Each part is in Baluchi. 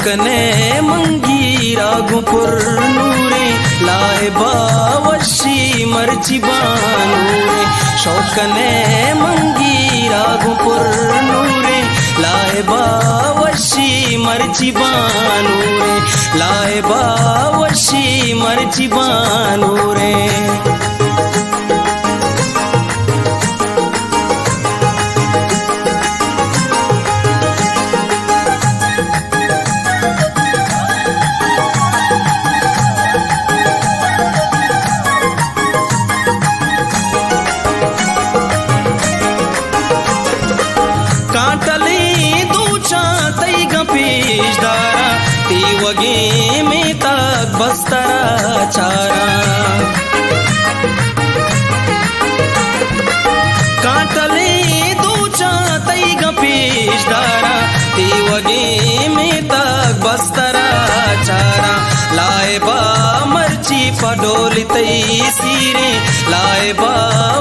کنے منگی راگوں پر نوریں، لائبہ وشی مرچی بانوریں۔ شوق کنے منگی راگوں پر نوریں، لائبہ وشی مرچی بانوریں۔ لائبہ وشی مرچی بانوریں۔ کانٹلیں دوچاں تئی گاں پیش داراں، تیوگیں میتگ بسترا چاراں۔ کانٹلیں دوچاں تئی گاں پیش داراں، تیوگیں میتگ بسترا چاراں۔ لائبہ مرچی پہ ڈول تئی سیریں، لائبہ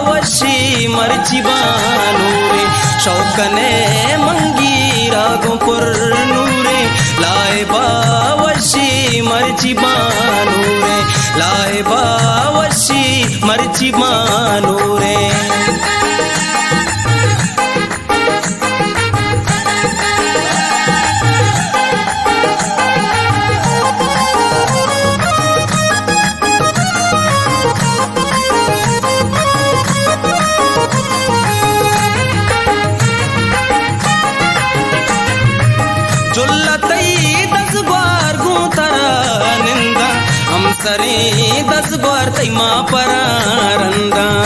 وشی مرچی بانوریں۔ شوق کنے منگی راگوں پر نوریں، لائبہ وشی مرچی بانوریں۔ لائبہ وشی مرچی بانوریں۔ جل تئی دزگوار گوں ترا ننداں، ہمسریں دزگوار تئی ماں پراں رنداں۔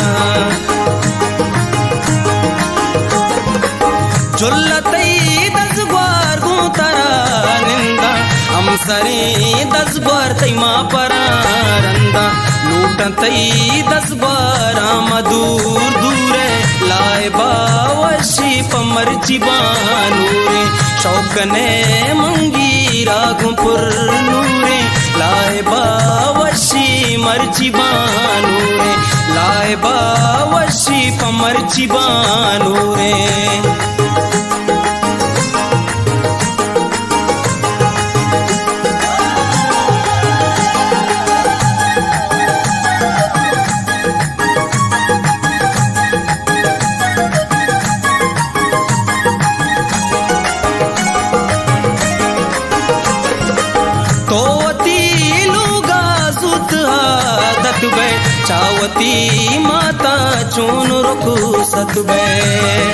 جل تئی دزگوار گوں ترا ننداں، ہمسریں دزگوار تئی ماں پراں رنداں۔ لوٹاں تئی دزگواراں ما دور دور ءَ، لائبہ وشی پہ مرچی بانوریں۔ شوق کنے منگی راگوں پر نوریں، لائبہ وشی مرچی بانوریں۔ لائبہ وشی پہ مرچی بانوریں۔ تو وتی لوگا زوت عادت بئے، چہ وتی ماتا چون رخصت بئے۔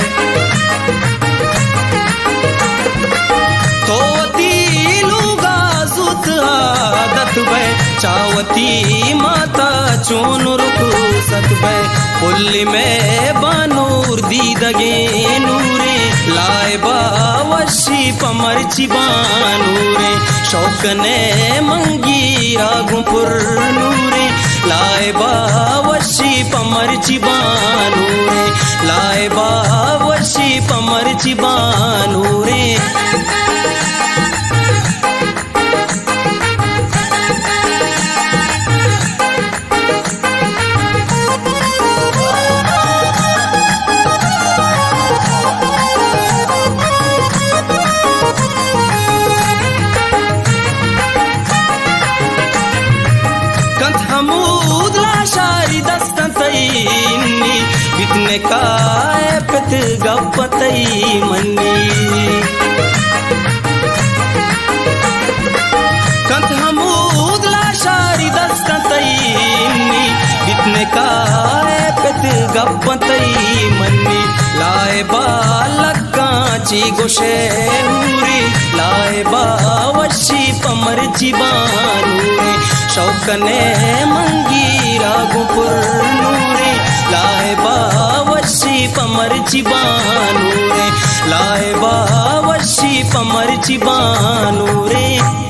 تو وتی لوگا زوت عادت بئے، چہ وتی ماتا چون رخصت بئے۔ پلی مئے بانور دیدگیں نوریں، لائبہ وشی پہ مرچی بانوریں۔ شوق کنے منگی راگوں پر نوریں، لائبہ وشی پہ مرچی بانوریں۔ لائبہ وشی پہ مرچی بانوریں۔ کنت ہمود لاشاری دستاں تئی انی، بیت نکاح ءِ پت گپ تئی منی۔ کنت ہمود لاشاری دستاں تئی انی، بیت نکاح ءِ پت گپ تئی منی۔ لائبہ لکاں چی گوشے ہوری، لائبہ وشی پہ مرچی بانوریں۔ شوق کنے منگی راگوں پر نوریں، لائبہ وشی پہ مرچی بانوریں۔ لائبہ وشی پہ مرچی بانوریں۔